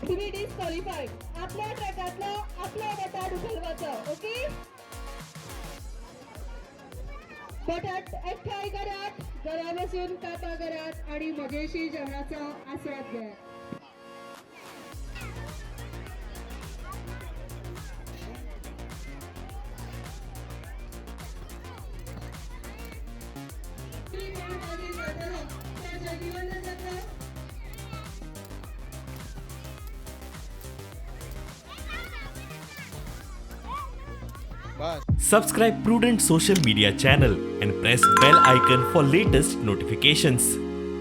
तुम्ही डिस्क्वालिफाय. आपल्या ट्रकातला आपला बटाट उखलवाचा. ओके, बटाट एकठांय करात, घरा बसून कापा करात आणि मजेशीर जेवणाचा आस्वाद घ्या. तुम्ही कोण मागे जाताना त्या जगीवंत जाता. Subscribe Prudent Social Media channel and press bell icon for latest notifications.